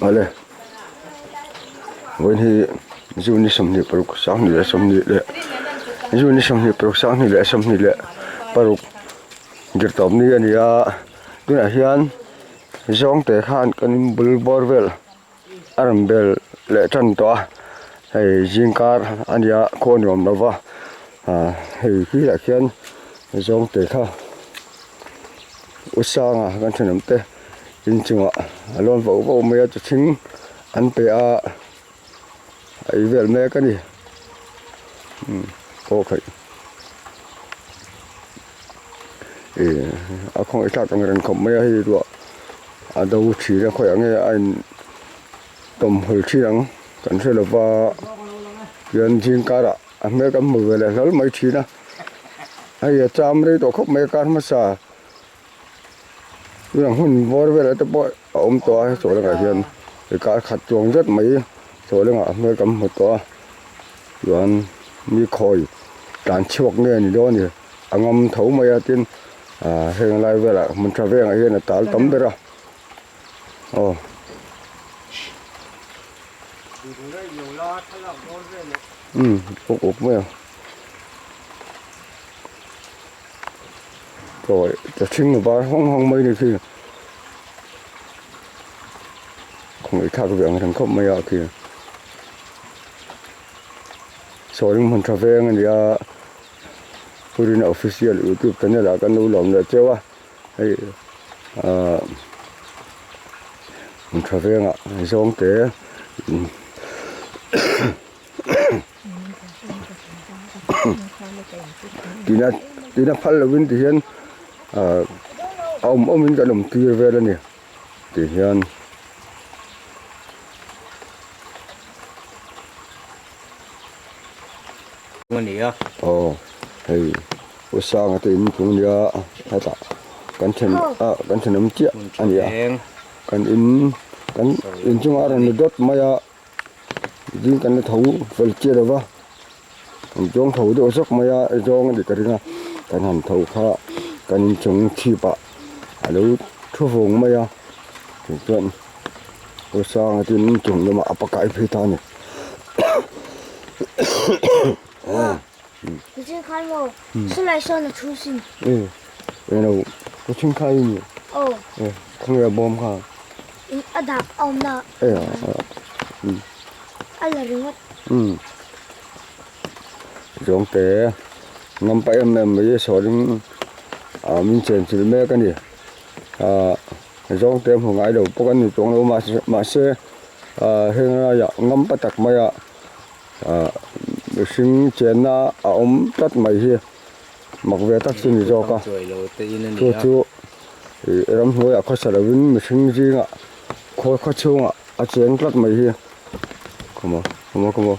Awle vawiin hi June ni 26 sanghnih leh sawmhnih leh June ni 26 sanghnih leh sawmhnih leh paruk dir tawp ni a ni a tunah hian zawngte khan kan in bul bawr vel a rawn bel leh tan tawh a hei zingkar a ni a khaw a nuam lo va ah hei khi ah khian zawngte kha u sanga kan thenawm te inchungah a lawn vauh vauh mai a chawchhing an pe a a ei vel mek a ni umm aw khaih ih a khawngaih thlak ang reng khawp mai a hei ruah a do thin a khawiah nge a in tawm hawl thin ang kan hre lova tichuan zing karah a hmel kan hmu ve leh hlawl mai thin a hei a cham rei tawh khawp mai a kar hmasa. Tunah hmun bawr velah te pawh a awm tawh a chaw lengah hian kar khat chuang zet mai chaw lengah hmel kan hmu tawh a chuan mi khawi tlan chhuak nge ni dawn a ni a ngam tho mai a tin ah heng lai velah hmun tha vengah hian a tal tam ber a aw. Umm uk uk mai a. Chawi cha hring var hawng hawng mai ni khi khawngaih thlak ve ang reng khawp mai a khi sawi hmun tha veng a ni a Purina official youtube channel ah kan lo lawm leh cheu a hei ahh hmun tha vengah zawngte. Tina tina phal lovin ti hian ah a awm awmin kan awm tir vel a ni ti hian. Aw hei u Sanga te in chung nia hetah kan then ah kan thenawm chiah a ni a kan in kan inchungah a rawn ni dawt mai a. Zing kan la tho fel chiah lo va an zawng tho deuh zawk mai a zawng a nih ka ring a kan han tho kha kan inchung chhip ah a lo thu vung mai a tichuan Pu Sanga chu inchung lamah a pakai phei ta a ni. Khawnge bawm kha. A dak a awm na. A la ringawt. Umm. Zawngte ngam pa em em mai sawiin ah min chen chilh mek a ni. Ah zawngte hmu ngai lo pawh kan ni chuang lo mahse mahse ah heng laiah ngam pa tak maia ah mihring chenna a awm tlat mai hi mak ve tak chu ni zawk a. Chu chu. Ih ramhnuaiah khawsa lovin mihring zingah khawi khaw chhungah a cheng tlat mai hi khawmaw khawmaw khawmaw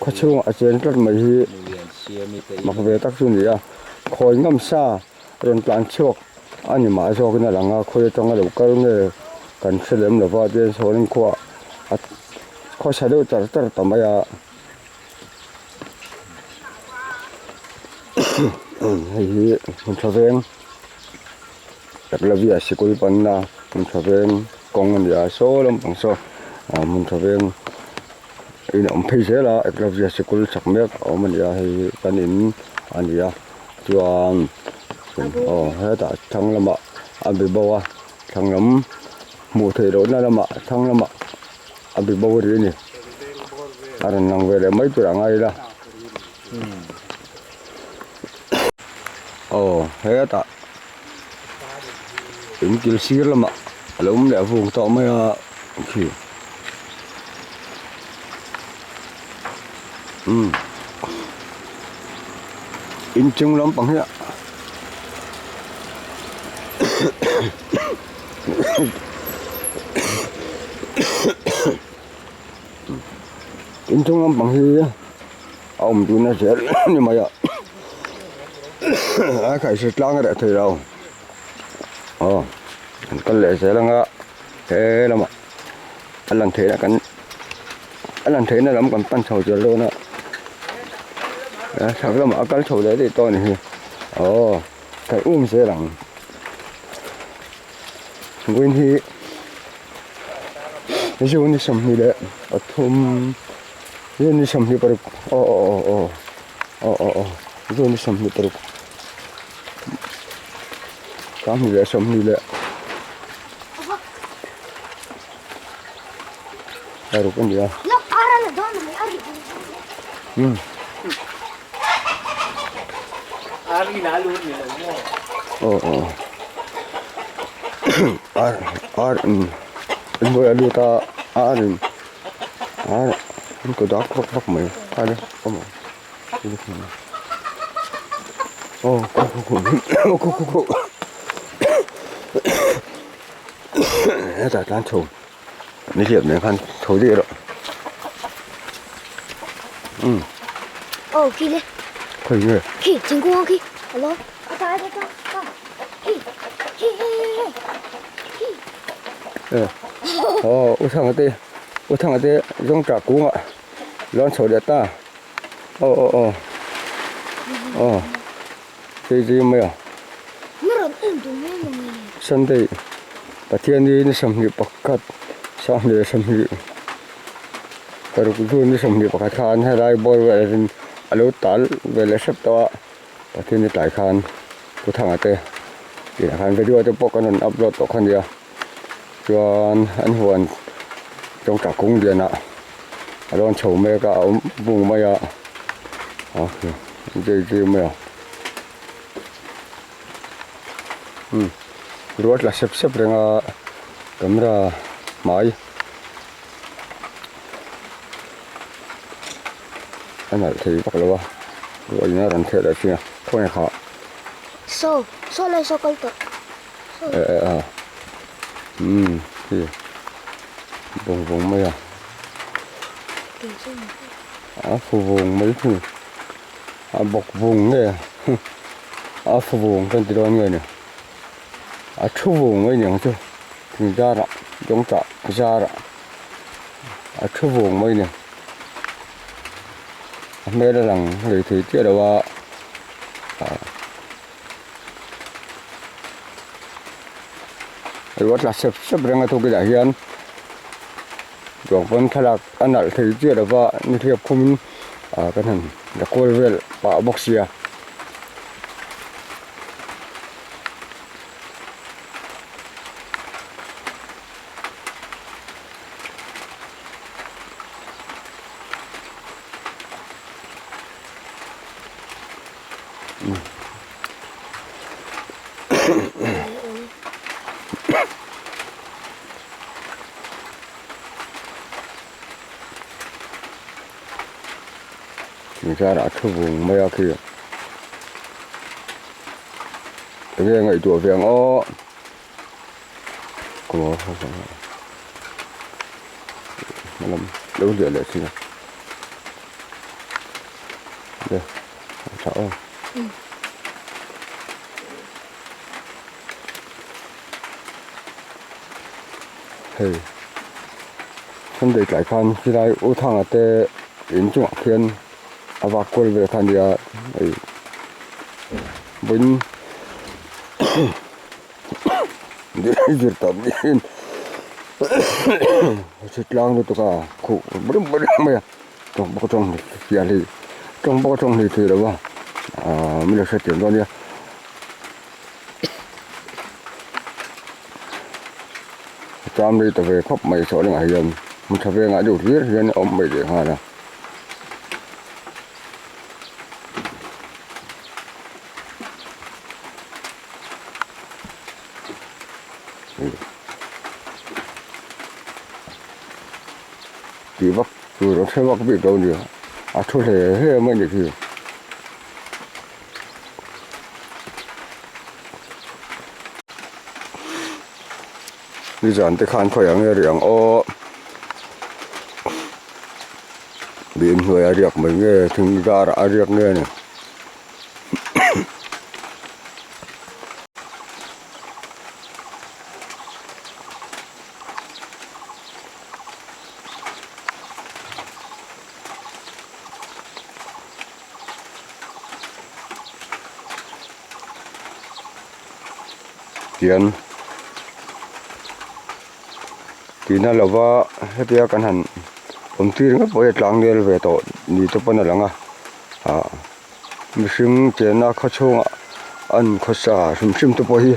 khaw chhungah a cheng tlat mai hi mak ve tak chu a ni a khawi ngam sa rawn tlan chhuak a ni mah zawkin a lang a khawi atanga lo kal nge kan hre lem lova tihian sawn khuaah a khawsa deuh char char ta mai a. Hei hi hmun tha veng Eklavia sikul panna hmun tha veng kawng a ni a saw lampang saw ah hmun tha veng in a awm phei zel a Eklavia sikul chak mek a awm a ni a hei hi kan in a ni a chuan aw hetah thlang lamah a be bo a thlang lam hmuh theih lohna lamah thlang lamah a be bo rih a ni a rawn lang ve leh mai tur a ngai ila aw hetah in kil sir lamah a lo awm leh vung tawh mai a khi umm inchung lampang hi inchung lampang hi a awm dun a zel ni mai a a khaihri tlang reh thei lo aw an kal leh zel anga he lamah a lan theihna kan a lan theihna lam kan pan chho zel dawn a chhak lamah a kal chho leh daih tawh a ni hi aw kan um zel ang. Vawiin hi June ni sawmhnih leh pathum June ni sawmhnih paruk aw aw aw aw aw aw aw June ni sawmhnih paruk sanghnih leh sawmhnih leh paruk a ni a. Aw aw ar ar in in buai a lut a ar in ar an ko dak vak vak mai a le awm aw aw khu khu khu hetah tlan chho Nihliap nen khan tho daih rawh. Umm. Aw khi le. Khawi nge? Khi thingkung ang khi. Alo. A ta ta ta ta. Khi khi khi khi. Eh. Aw u thanga te u thanga te zawng tah kungah lawn chho leh ta. Aw aw aw. Aw. Hei zui mai a. Sunday Pathian hi ni sawmhnih pakhat sanghnih leh sawmhnih paruk chu ni sawmhnih pakhat khan helai bawr velah hian a lo tal ve leh hrep tawh a Pathian ni tlai khan Pu Thanga te inah khan video te pawh kan rawn upload tawh kha nia chuan an huan tawngtai kung lianah a rawn chho mek a a awm bung mai a. Zui zui mai a umm ruah tla sep sep reng a camera hmai a nalh thei vak lo a ruah in a rawn theh leh thin a khawnge kha saw saw lai saw kal tawh eh eh a umm hei vawng vawng mai a. A fu vung mai hi a bawk vung nge a fu vung kan ti dawn nge ni a thu vung mai ni ang chu thing zarah dawng chah zarah a thu vung mai ni a hmel a lang hlei thei chiah lo a ruah tla sep sep reng a thawk inah hian. Ruang pawn thlalak a nalh thei chiah lova nihliap khumin ah kan han la kual vel pah bawk sia. Thingtlarah a thu vung mai a khi enge ngaihtuah ve ang aw hmalam lo hliah leh thin a le a tha aw. Hei Sunday tlai khan khilai U Thanga te in chungah khian a vak kual vel kha a nia hei vawiin zir tawp niin chhitlang lutuk a khuh bawrh bawrh mai a tawng bawk atang fiah hlei tawng bawk atang hlei thei lo a ahh min lo hrethiam dawn nia. Cham rei ta ve khawp mai saw lengah hian hmun tha vengah deuh hlir hian a awm mai leh nghal a. Tih vak tur a hre vak bik lo a ni a thu hle hle mai a nih khi. Nizan te khan khawi ang nge riang aw bim hnuai a riak mai nge thing zarah a riak nge ni. Tian. Tihna lova hetia kan han awm tir ringawt pawh hi a tlang nel ve tawh ni te pawn a lang a ah mihring chenna khaw chhungah an khawsa hrim hrim te pawh hi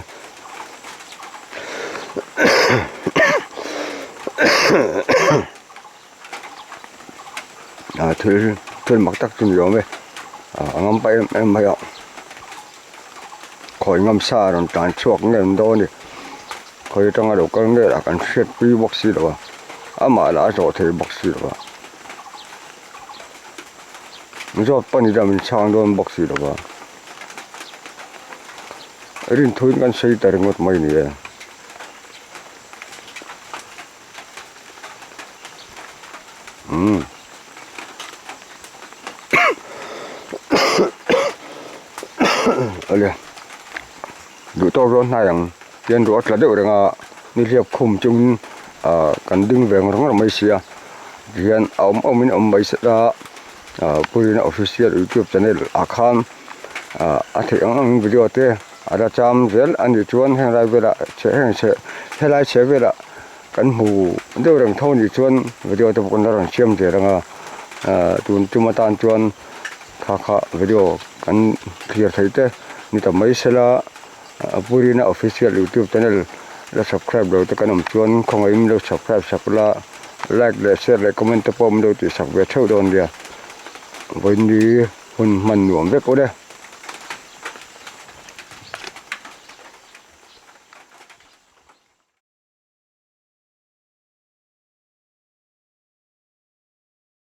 ah thil thil mak tak chu ni awm e ah a ngam pa em em mai a khawi ngam sa a rawn tlan chhuak nge an dawn a ni khawi atanga lo kal nge lah kan hriat pui bawk si lo a amah lah a zawh thei bawk si lo a zawt pawh ni chuan min chhang dawn bawk si lo a rinthuin kan sawi ta ringawt mai ni e. Umm awle duh tawk dawn hnai ang tian ruah a tla deuh reng a nihliap khum chungin ah kan ding ve ngawr ngawr mai sia tihian a awm awm in a awm mai se la ah purina official youtube channel ah khan ah a theih ang ang video te a la cham zel a nih chuan heng lai velah chhe heng chhe helai chhe velah kan hmu deuh reng tho nih chuan video te pawh kan la rawn siam zel ang a ah tun tum atan chuan kha kha video kan thlir thei te ni ta mai sela a purina official youtube channel la subscribe lo te kan awm chuan khawngaihin lo subscribe sak la like leh share leh comment te pawh min lo tihsak ve theuh dawn nia vawiin ni hun hman nuam vek awle.